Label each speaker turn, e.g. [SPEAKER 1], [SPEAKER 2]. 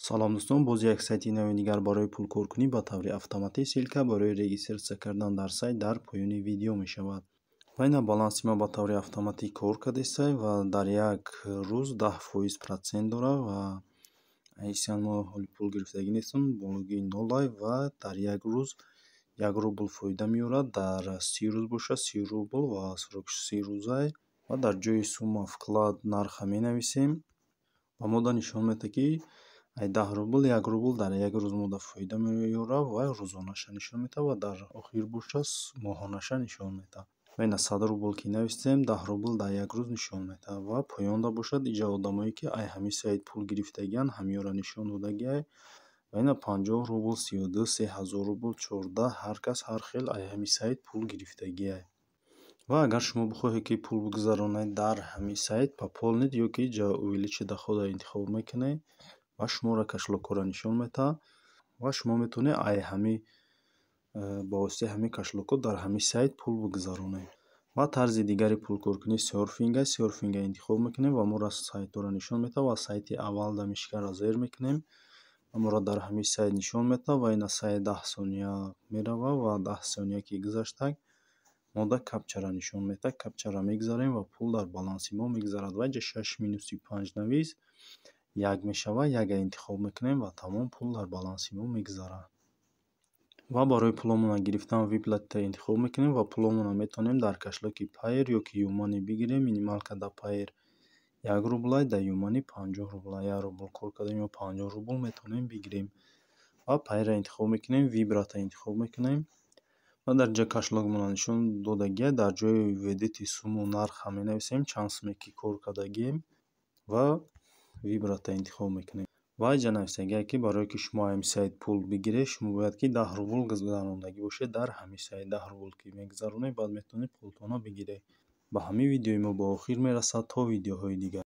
[SPEAKER 1] Салом, дӯстон! Боз як сайти нави дигар барои пулкоркунӣ ба таври автоматӣ. Ссылка барои регистрация кардан дар сайт дар поёни видео мешавад. Ва ина, баланси ман ба таври автоматӣ кор кардесай ва дар як рӯз 10% процент дорад. Ва ҳиссан мо ҳоли пул гирифтагӣ нестам, бологи нолай. Ва дар як рӯз 1 рубл фоида меорад, дар 30 рӯз бошад, 30 рубл ва срок ш 30 рӯзай. Ва дар ҷои сумма вклад нарха менависем ва мода нишон медиҳад, ки ай 10 рубл 1 рубл дар як рӯз мода фоида меорад ва рӯзонаша нишон медиҳад ва дар охир бошад, моҳонаша нишон медиҳад. Ва ина, 100 рубл ки навистем, 10 рубл дар як рӯз нишон медиҳад. Ва поёнда бошад, иҷа одамое, ки ай ҳамин сайт пул гирифтагианд, ҳамиёро нишон додагиай. Ва ина, 50 рубл, 32, 3000 рубл, 14, ҳар кас ҳар хел ай ҳамин сайт пул гирифтагиай. Ва агар шумо бихоҳед, ки пул бигузаронед дар ҳамин сайт, пополнить ё ки ҷа увеличить дохода интихоб мекунед ва шуморо кошелёк ҳоро нишон медиҳад ва шумо метавонед ай ҳамин ба воситаи ҳамин кошелёк ҳо дар ҳамин сайт пул бигузаронед. Ва тарзи дигари пулкоркунӣ серфинг аст. Серфинга интихоб мекунем ва моро сайтҳоро нишон медиҳад ва сайти аввалда мышка ро зер мекунем ва моро дар ҳамин сайт нишон медиҳад. Ва ина, сайт 10 сония меравад ва 10 сония ки гузаштак, мода капча ро нишон медиҳад. Капча ро мегузарем ва пул дар баланси мо мегузарад. Ва инҷа шаш минуси панҷ навис, як мешавад, яка интихоб мекунем ва тамом, пул дар баланси мо мегузарад. Ва барои пуломонро гирифтан выплата интихоб мекунем ва пуломонро метавонем дар кошелёк и Payeer ё ки Юмани бигирем. Минималка дар Payeer 1 рублай, дар Юмани 50 рубла. 1 рубл кор кардем ё 50 рубл метавонем бигирем. Ва Payeer ро интихоб мекунем, выбрать а интихоб мекунем ва дар ҷа кошелёк монро нишон додагия. Дар ҷои введите сумму нарха менависем, чанд суме ки кор кардагием, ва выбрать а интихоб мекунем. Ва инҷа нависагиае, ки барое ки шумо ҳамин сайт пул бигиред, шумо бояд ки 10 рубл гузарондагӣ бошед дар ҳамин сайт. 10 рубл ки мегузаронед, баъд метавонед пултонро бигиред. Ба ҳамин видеои мо ба охир мерасад. То видеоҳои дигар.